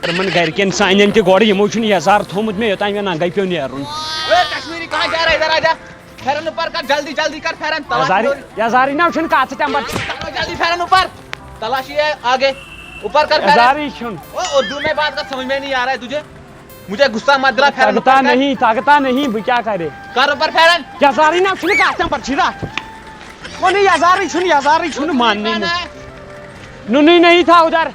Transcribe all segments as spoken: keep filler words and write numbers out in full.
تِمن گرِکٮ۪ن سانٮ۪ن تہِ گۄڈٕ، یِمو چھُنہٕ یزار تھوٚومُت مےٚ یوٚتام مےٚ ننٛگے پیوٚو نیرُن۔ اے، کشمیری کہاں جا رہا ہے؟ ادھر آ جا۔ پھیرن اوپر کر، جلدی، جلدی کر پھیرن۔ تلاش یزاری، چوری۔ یزارٕے نہ چھُنہٕ کتھ ژٕ تمہِ پتہٕ۔ کرو جلدی پھیرن اوپر۔ تلاشی ہے آگے۔ اوپر کر پھیرن۔ یزارٕے چھُنہٕ۔ او، اردو میں بات کر، سمجھ میں نہیں آ رہا ہے تجھے؟ مجھے غصہ مت دلا، پھیرن اوپر تگتا کر۔ نہیں، تگتا نہیں، بہٕ کیٛاہ کرے؟ کر اوپر پھیرن۔ یزارٕے نہ چھُنہٕ کتھ تمہِ پتہٕ چھِ رٹھ۔ وۄنۍ یزارٕے چھُنہٕ، یزارٕے چھُنہٕ ماننٕے نہٕ۔ نُنٕے نہیں تھا ادھر۔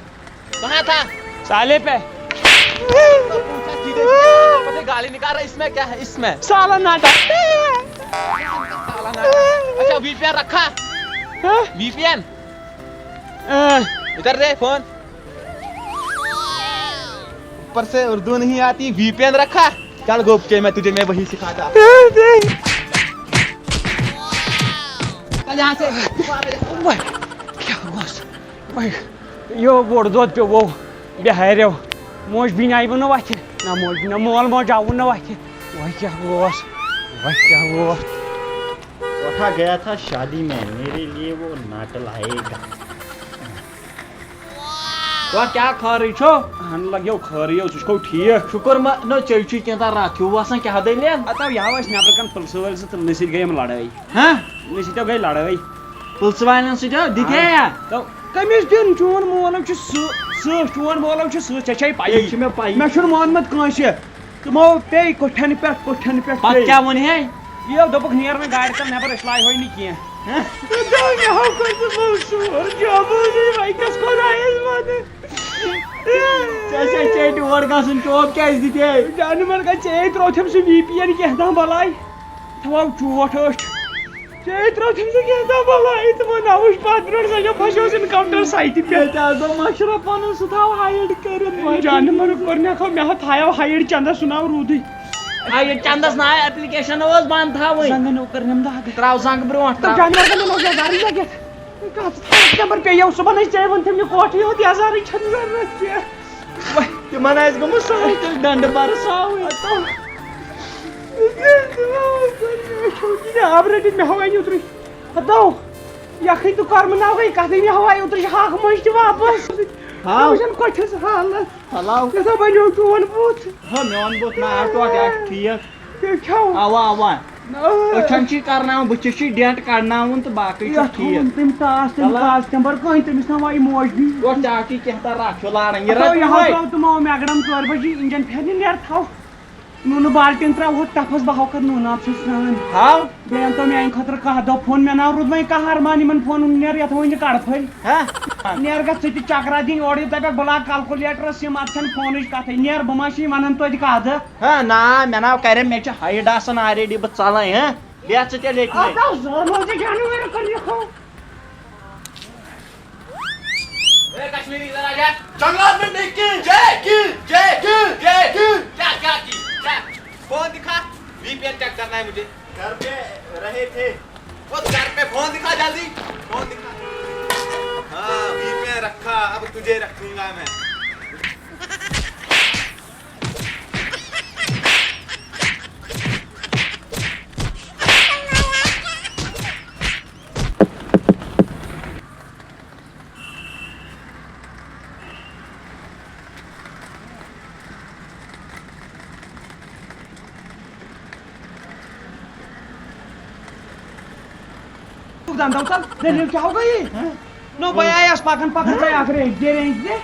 کہاں تھا؟ سالے پہ۔ پوچھا سیدھے سیدھے، اوپر سے گالی نکال رہا ہے، اس میں کیا ہے؟ اس میں۔ سالا ناٹا۔ سالا ناٹا۔ اچھا، وی پی این رکھا؟ ہاں؟ V P N? ہاں۔ ادھر دے فون۔ اوپر سے اردو نہیں آتی، وی پی این رکھا؟ چل گوپچے، میں تجھے، میں وہی سکھاتا۔ چل یہاں سے۔ وۄنۍ کیٛاہ گوٚژھ؟ وۄنۍ یہِ بوٚڑ دۄد پیوٚو بِہاریو۔ موج بیٚنہِ آیہِ وُنہٕ وَتھِ۔ نہ موج بیٚنہِ، نہ مول موج آو وُنہٕ وَتھِ۔ وۄنۍ کیٛاہ گوٚوس؟ وۄنۍ کیٛاہ گوٚوس؟ اٹھا گیا تھا شادی میں، میرے لیے وہ ناٹل آئے گا۔ وۄنۍ کیٛاہ خٲرٕے چھو؟ اہن لگیو خٲرٕے، ژٕ چھُکھو ٹھیٖک؟ شُکُر ما، نہ ژےٚ چھُے کینٛہہ تام راتھ ہیوٗ باسان، کیٛاہ دٔلیٖل؟ ہتو یہِ ہا ٲسۍ نٮ۪برٕ کَنہِ پُلسہٕ وٲلۍ زٕ، تِمنٕے سۭتۍ گٔے یِم لڑٲے۔ ہاں؟ تِمنٕے سۭتۍ گٔے لڑٲے۔ پُلسہٕ والٮ۪ن سۭتۍ ہا؟ دِتھے یا؟ تو کٔمِس دیُن؟ چون مولوٗ چھُ سُہ، سُہ، چون مولوٗ چھُ سُہ، ژےٚ چھے پَیی۔ یے چھِ مےٚ پَیی۔ مےٚ چھُنہٕ مونمُت کٲنٛسہِ۔ تِمو پیٚیہِ کوٹھٮ۪ن پٮ۪ٹھ، کوٹھٮ۪ن پٮ۪ٹھ پَتہٕ پیٚیہِ۔ کیٛاہ ووٚن ہے؟ یِیو دوٚپُکھ، "نیر وۄنۍ گاڑِ تَل نٮ۪بر، أسۍ لاے ہوے نہٕ کینٛہہ۔" ہہ؟ تہٕ مےٚ ہو کوٚر سُہ منصوٗر، جابوٗزی، وۄنۍ کَس خۄدایَس وَنہٕ؟ ژےٚ چھے ژےٚ تہِ اورٕ گژھُن، ٹوپ کیٛازِ دِتے؟ جانہٕ من گژھِ، ژےٚ ترٛووتھَم سُہ وی پی این کینٛہہ تام بَلاے۔ تھاوَو چوٹھ أچھ۔ ژےٚ ترٛووتھَم سُہ کینٛہہ تام بَلاے، تِمو نہ وٕچھ پَتھ برونٛٹھ، سۄ چھےٚ پھَسیوس اِنکاوٹر سایٹہِ پٮ۪ٹھ۔ تیٚلہِ تہِ آسو مَشرف پَنُن، سُہ تھاو ہایِڈ کٔرِتھ، مَشرف۔ جانہٕ من کوٚر مےٚ کھو، مےٚ ہا تھایو ہایِڈ چندس، سُہ ناو روٗدٕے۔ آ، یہِ چندس ناو ایپلیکیشن ٲس بنٛد تھاوٕنۍ۔ زنٛگن اوکُر نِم دگ۔ ترٛاو زنٛگہٕ برونٛٹھ، تہٕ ترٛاو۔ جانور گنٛدن اوس یَزارٕے لٔگِتھ۔ کَتھ نمبر پیٚیو صُبحن أسۍ ژےٚ ووٚن تٔمۍ یہِ کوٹھٕے یوت یَزارٕے چھَنہٕ ضروٗرت کینٛہہ۔ وۄنۍ تِمن آسہِ گوٚمُت سہل تیٚلہِ ڈنٛڈٕ بَرٕ ساوٕنۍ۔ ہتو۔ آب رٔٹِتھ مےٚ ہاو اَنہِ اوترٕچ۔ ہتو۔ یَکھٕنۍ تہٕ کۄرمہٕ ناو گٔے کَتھٕے، مےٚ ہاو اَنہِ اوترٕچ ہاکھ مٔنٛجۍ تہِ واپس۔ ہاو۔ وٕچھن کۄٹھِس حالت۔ ہلاو۔ یہِ ہسا بنیو چون بُتھ۔ ہا، میون بُتھ نہ آو ٹوٹھ، یہِ آسہِ ٹھیٖک۔ تیٚلہِ کھٮ۪و۔ اوا، اوا۔ نہ۔ أچھن چھُے کرناوُن، بٕتھِس چھُے ڈینٹ کڑناوُن تہٕ باقٕے چھُ یتھ ٹھیٖک۔ تھوٚوُن تٔمۍ ٹاس، تٔمۍ ہلاو۔ کاس تمبر کٕہٕنۍ، تٔمِس نہ وایہِ موج بیٚیہِ۔ ٹوٹھ، ژےٚ آسہِ کینٛہہ تام رکھ ہیوٗ لاران، یہِ ہتو، رٹھ یہِ ہا وۄنۍ۔ ترٛاو تہٕ مو مےٚ گرم ژورِ بجہِ، انجن پھیرِ نیر تھاو۔ نوٗنہٕ بالٹیٖن ترٛاوہوتھ تپھس، بہٕ ہاو کر نوٗنہٕ آب سۭتۍ سرٛان۔ ہاو۔ بیٚیہِ انتو میانہِ خٲطرٕ کانٛہہ دۄہ فون، مےٚ ناو روٗد وۄنۍ کانٛہہ ارمانٕے یِمن فونن، نیر یتھ وۄنۍ یہِ کڑٕ پھٔلۍ۔ ہا؟ نیر گژھ ژٕ تہِ چکرا دِنۍ، اورٕ یہِ دپکھ بہٕ لاگہٕ کلکولیٹرس سِم، اتھ چھنہٕ فونٕچ کتھٕے، نیر بہٕ ما چھُے ونان توتہِ کتھ۔ ہا، نا، مےٚ ناو کریم، مےٚ چھِ ہایٹ آسان already، بہٕ ژلے، ہا؟ بیٚہہ ژٕ تیٚلہِ ییٚتنٕے۔ اتھ آو زامُت تہِ جانور کٔرِتھ ہو۔ اے، کشمیری، ادھر آ جا۔ جنگلات میں نہیں کی۔ جے کی۔ جے کی۔ جے کی۔ کیا، کیا کی؟ کیا؟ فون دکھا۔ وی پی این چیک کرنا ہے مجھے۔ گھر پہ رہے تھے۔ وہ گھر پہ فون دکھا جلدی۔ فون دکھا۔ ہاں، وی پی این رکھا، اب تجھے رکھوں گا میں۔ دندو تل، دٔلیٖل کیٛاہ ہو گٔیی؟ ہہ؟ نو، بہٕ آیس پکان پکان، ژےٚ اکھ رینج دے، رینج دے۔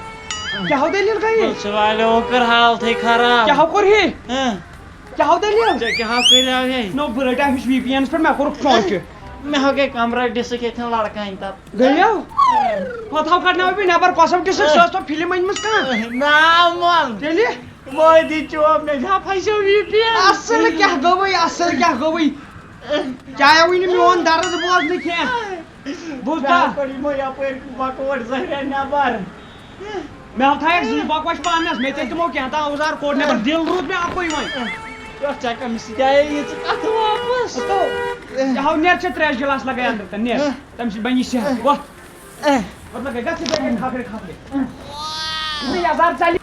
کیٛاہ ہو دٔلیٖل گٔیی؟ پُلسہٕ والیو کٔر حالتھٕے خراب۔ کیٛاہ ہو کوٚر ہے؟ ہہ؟ کیٛاہ ہو دٔلیٖل؟ ژےٚ کیٛاہ ہو کٔریو ہے؟ نو، بہٕ رٔٹۍ أمِس وی پی اینس پٮ۪ٹھ، مےٚ کوٚرُکھ چونٛکہِ۔ مےٚ ہو گٔے کمرس ڈِسک ییٚتھٮ۪ن لڑکہٕ أنۍ تتھ۔ گٔیو؟ ہۄتھ ہاو کڑناوے بہٕ نٮ۪بر، کۄس ہاو ڈِسک؟ سۄ ٲس تۄہہِ فِلم أنۍمٕژ کانٛہہ؟ نا، مۄل۔ تیٚلہِ؟ مٲدی چوب مےٚ، مےٚ پھسیو وی پی این۔ اصل کیٛاہ گوٚوٕے، اصل کیٛاہ گوٚوٕے؟ چایو وٕنہِ میون درد بوزنہٕ کینٛہہ۔ بوٗزتھا؟ مےٚ ہا کوٚڑ یِمو یپٲرۍ بکوٹ زہریا نٮ۪بر۔ مےٚ ہا تھایکھ زٕ بکوش پانس، مےٚ تہِ تِمو کینٛہہ تام اوزار کوٚڑ نٮ۪بر، دِل روٗد مےٚ اکُے وۄنۍ۔ یۄس ژےٚ کٔمِس سۭتۍ آیے یہِ ژٕ کتھٕ واپس؟ ہتو، ژےٚ ہاو نیر ژےٚ ترٛیش گلاس لگے اندر تہٕ نیر، تمہِ سۭتۍ بنہِ یہِ صحت۔ وۄتھ۔ مطلب، گژھ ژٕ بیٚیہِ کھکھرِ کھکھرِ۔ یہِ یزار ژلہِ۔